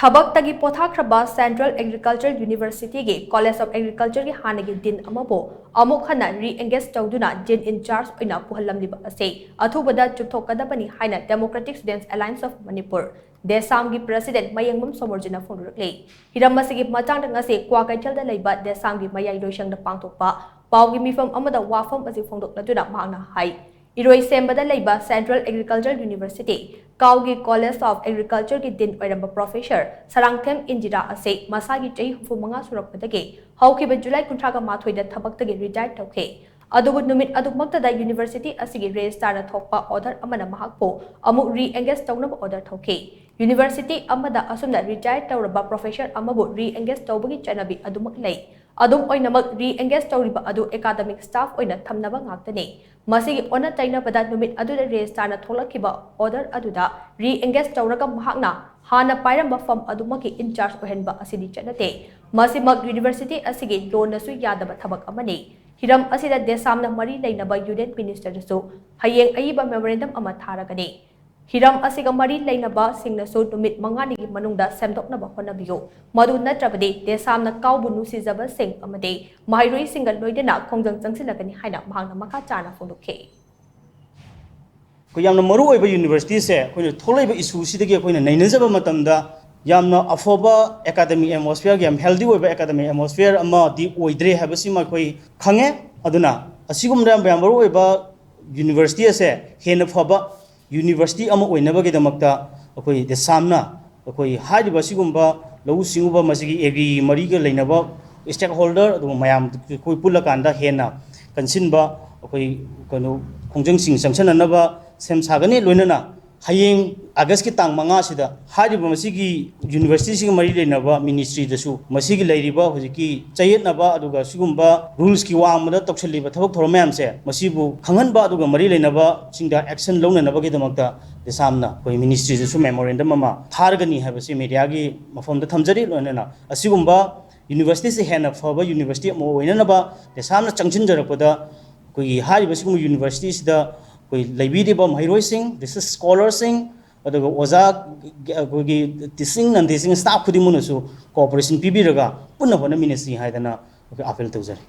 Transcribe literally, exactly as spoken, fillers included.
ꯊꯕꯛꯇꯒꯤ ꯄꯣꯊꯥꯈ꯭ꯔꯕ Central Agriculture University ꯒꯤ College of Agriculture ꯒꯤ ꯍꯥꯟꯅꯒꯤ Dean ꯑꯃꯕꯨ ꯑꯃꯨꯛ ꯍꯟꯅ re-engage ꯇꯧꯗꯨꯅ Dean in charge ꯑꯣꯏꯅ ꯄꯨꯍꯜꯂꯝꯂꯤꯕ ꯑꯁꯤ ꯑꯊꯨꯕꯗ ꯆꯨꯞꯊꯣꯛꯀꯗꯕꯅꯤ ꯍꯥꯏꯅ Democratic Students Alliance of Manipur, DESAM ꯒꯤ President ꯃꯌꯦꯡꯕꯝ ꯁꯣꯃꯣꯔꯖꯤꯅ ꯐꯣꯡꯗꯣꯔꯛꯂꯤ꯫ ꯍꯤꯔꯝ ꯑꯁꯤꯒꯤ ꯃꯇꯥꯡꯗ ꯉꯁꯤ ꯀ꯭ꯋꯥꯀꯩꯊꯦꯜꯗ ꯂꯩꯕ DESAM ꯒꯤ ꯃꯌꯥꯏ ꯂꯣꯏꯁꯪꯗ ꯄꯥꯡꯊꯣꯛꯄ ꯄꯥꯎꯒꯤ ꯃꯤꯐꯝ ꯑꯃꯗ ꯋꯥꯐꯝ ꯑꯁꯤ ꯐꯣꯡꯗꯣꯛꯂꯗꯨꯅ ꯃꯍꯥꯛꯅ ꯍꯥꯏ, ꯏꯔꯣꯏꯁꯦꯝꯕꯗ ꯂꯩꯕ Central Agriculture University, ꯀꯥꯎꯒꯤ College of Agriculture ꯒꯤ Dean ꯑꯣꯏꯔꯝꯕ Professor ꯁꯔꯥꯡꯊꯦꯝ ꯏꯟꯗꯤꯔꯥ ꯑꯁꯤ ꯃꯁꯥꯒꯤ ꯆꯍꯤ ꯍꯨꯝꯐꯨ ꯃꯉꯥ ꯁꯨꯔꯛꯄꯗꯒꯤ ꯍꯧꯈꯤꯕ July ꯀꯨꯟꯊ꯭ꯔꯥꯒ ꯃꯥꯊꯣꯏꯗ ꯊꯕꯛꯇꯒꯤ retire ꯇꯧꯈꯤ꯫ ꯑꯗꯨꯕꯨ ꯅꯨꯃꯤꯠ ꯑꯗꯨꯃꯛꯇꯗ University ꯑꯁꯤꯒꯤ Registrar ꯅ ꯊꯣꯛꯄ order ꯑꯃꯅ ꯃꯍꯥꯛꯄꯨ ꯑꯃꯨꯛ re-engage ꯇꯧꯅꯕ order ꯊꯣꯛꯈꯤ꯫ University ꯑꯃꯗ ꯑꯁꯨꯝꯅ retire ꯇꯧꯔꯕ professor ꯑꯃꯕꯨ re-engage ꯇꯧꯕꯒꯤ ꯆꯠꯅꯕꯤ ꯑꯗꯨꯃꯛ ꯂꯩ꯫ ꯑꯗꯨꯝ ꯑꯣꯏꯅꯃꯛ, re-engage ꯇꯧꯔꯤꯕ ꯑꯗꯨ academic staff ꯑꯣꯏꯅ ꯊꯝꯅꯕ ꯉꯥꯛꯇꯅꯤ꯫ ꯃꯁꯤꯒꯤ ꯑꯣꯟꯅ ꯇꯩꯅꯕꯗ, ꯅꯨꯃꯤꯠ ꯑꯗꯨꯗ Registrar ꯅ ꯊꯣꯛꯂꯛꯈꯤꯕ order ꯑꯗꯨꯗ re-engage ꯇꯧꯔꯒ ꯃꯍꯥꯛꯅ ꯍꯥꯟꯅ ꯄꯥꯏꯔꯝꯕ ꯐꯝ ꯑꯗꯨꯃꯛꯀꯤ in charge ꯑꯣꯏꯍꯟꯕ ꯑꯁꯤꯗꯤ ꯆꯠꯅꯗꯦ꯫ ꯃꯁꯤꯃꯛ University ꯑꯁꯤꯒꯤ law ꯅꯁꯨ ꯌꯥꯗꯕ ꯊꯕꯛ ꯑꯃꯅꯤ꯫ ꯍꯤꯔꯝ ꯑꯁꯤꯗ DESAM ꯅ ꯃꯔꯤ ꯂꯩꯅꯕ Union Minister ꯗꯁꯨ ꯍꯌꯦꯡ ꯑꯏꯕ memorandum ꯑꯃ ꯊꯥꯔꯒꯅꯤ꯫ ꯍꯤꯔꯝ ꯑꯁꯤꯒ ꯃꯔꯤ ꯂꯩꯅꯕꯁꯤꯡꯅꯁꯨ ꯅꯨꯃꯤꯠ ꯃꯉꯥꯅꯤꯒꯤ ꯃꯅꯨꯡꯗ ꯁꯦꯝꯗꯣꯛꯅꯕ ꯍꯣꯠꯅꯕꯤꯌꯨ꯫ ꯃꯗꯨ ꯅꯠꯇ꯭ꯔꯕꯗꯤ DESAM ꯅ ꯀꯥꯎꯕꯨ ꯅꯨꯡꯁꯤꯖꯕꯁꯤꯡ ꯑꯃꯗꯤ ꯃꯍꯩꯔꯣꯏꯁꯤꯡꯒ ꯂꯣꯏꯅꯅ ꯈꯣꯡꯖꯪ ꯆꯪꯁꯤꯜꯂꯛꯀꯅꯤ ꯍꯥꯏꯅ ꯃꯍꯥꯛꯅ ꯃꯈꯥ ꯇꯥꯅ ꯐꯣꯡꯗꯣꯛꯈꯤ꯫ ꯑꯩꯈꯣꯏ ꯌꯥꯝꯅ ꯃꯔꯨ ꯑꯣꯏꯕ University ꯁꯦ ꯑꯩꯈꯣꯏꯅ ꯊꯣꯛꯂꯛꯏꯕ issue ꯁꯤꯗꯒꯤ ꯑꯩꯈꯣꯏꯅ ꯅꯩꯅꯖꯕ ꯃꯇꯝꯗ, ꯌꯥꯝꯅ ꯑꯐꯕ academic atmosphere, ꯌꯥꯝ healthy ꯑꯣꯏꯕ academic atmosphere ꯑꯃꯗꯤ ꯑꯣꯏꯗ꯭ꯔꯦ ꯍꯥꯏꯕꯁꯤꯃ ꯑꯩꯈꯣꯏ ꯈꯪꯉꯦ꯫ ꯑꯗꯨꯅ ꯑꯁꯤꯒꯨꯝꯕ ꯌꯥꯝ, ꯌꯥꯝ ꯃꯔꯨ ꯑꯣꯏꯕ University ꯑꯁꯦ ꯍꯦꯟꯅ ꯐꯕ University ꯑꯃ ꯑꯣꯏꯅꯕꯒꯤꯗꯃꯛꯇ ꯑꯩꯈꯣꯏ DESAM ꯅ ꯑꯩꯈꯣꯏ ꯍꯥꯏꯔꯤꯕ ꯑꯁꯤꯒꯨꯝꯕ ꯂꯧꯎ ꯁꯤꯡꯎꯕ, ꯃꯁꯤꯒꯤ agri ꯃꯔꯤꯒ ꯂꯩꯅꯕ stakeholder, ꯑꯗꯨꯒ ꯃꯌꯥꯝ ꯑꯩꯈꯣꯏ ꯄꯨꯜꯂꯀꯥꯟꯗ ꯍꯦꯟꯅ ꯀꯟꯁꯤꯟꯕ, ꯑꯩꯈꯣꯏ ꯀꯩꯅꯣ, ꯈꯣꯡꯖꯪꯁꯤꯡ ꯆꯪꯁꯤꯟꯅꯅꯕ ꯁꯦꯝ ꯁꯥꯒꯅꯤ꯫ ꯂꯣꯏꯅꯅ ꯍꯌꯦꯡ August ꯀꯤ ꯇꯥꯡ ꯃꯉꯥꯁꯤꯗ ꯍꯥꯏꯔꯤꯕ ꯃꯁꯤꯒꯤ University ꯁꯤꯒ ꯃꯔꯤ ꯂꯩꯅꯕ Ministry ꯗꯁꯨ ꯃꯁꯤꯒꯤ ꯂꯩꯔꯤꯕ ꯍꯧꯖꯤꯛꯀꯤ ꯆꯌꯦꯠꯅꯕ, ꯑꯗꯨꯒ ꯁꯤꯒꯨꯝꯕ rules ꯀꯤ ꯋꯥꯡꯃꯗ ꯇꯧꯁꯤꯜꯂꯤꯕ ꯊꯕꯛ ꯊꯧꯔꯝ ꯃꯌꯥꯝꯁꯦ, ꯃꯁꯤꯕꯨ ꯈꯪꯍꯟꯕ, ꯑꯗꯨꯒ ꯃꯔꯤ ꯂꯩꯅꯕꯁꯤꯡꯗ action ꯂꯧꯅꯅꯕꯒꯤꯗꯃꯛꯇ DESAM ꯅ ꯑꯩꯈꯣꯏ Ministry ꯗꯁꯨ memorandum ꯑꯃ ꯊꯥꯔꯒꯅꯤ ꯍꯥꯏꯕꯁꯤ media ꯒꯤ ꯃꯐꯝꯗ ꯊꯝꯖꯔꯤ꯫ ꯂꯣꯏꯅꯅ ꯑꯁꯤꯒꯨꯝꯕ University ꯁꯤ ꯍꯦꯟꯅ ꯐꯕ University ꯑꯃ ꯑꯣꯏꯅꯅꯕ DESAM ꯅ ꯆꯪꯁꯤꯟꯖꯔꯛꯄꯗ, ꯑꯩꯈꯣꯏꯒꯤ ꯍꯥꯏꯔꯤꯕ ꯁꯤꯒꯨꯝꯕ University ꯁꯤꯗ ꯑꯩꯈꯣꯏ ꯂꯩꯕꯤꯔꯤꯕ ꯃꯍꯩꯔꯣꯏꯁꯤꯡ, research scholar ꯁꯤꯡ, ꯑꯗꯨꯒ ꯑꯣꯖꯥ, ꯑꯩꯈꯣꯏꯒꯤ teaching, non teaching staff ꯈꯨꯗꯤꯡꯃꯛꯅꯁꯨ cooperation ꯄꯤꯕꯤꯔꯒ ꯄꯨꯟꯅ ꯍꯣꯠꯅꯃꯤꯟꯅꯁꯤ ꯍꯥꯏꯗꯅ ꯑꯩꯈꯣꯏ appeal ꯇꯧꯖꯔꯤ꯫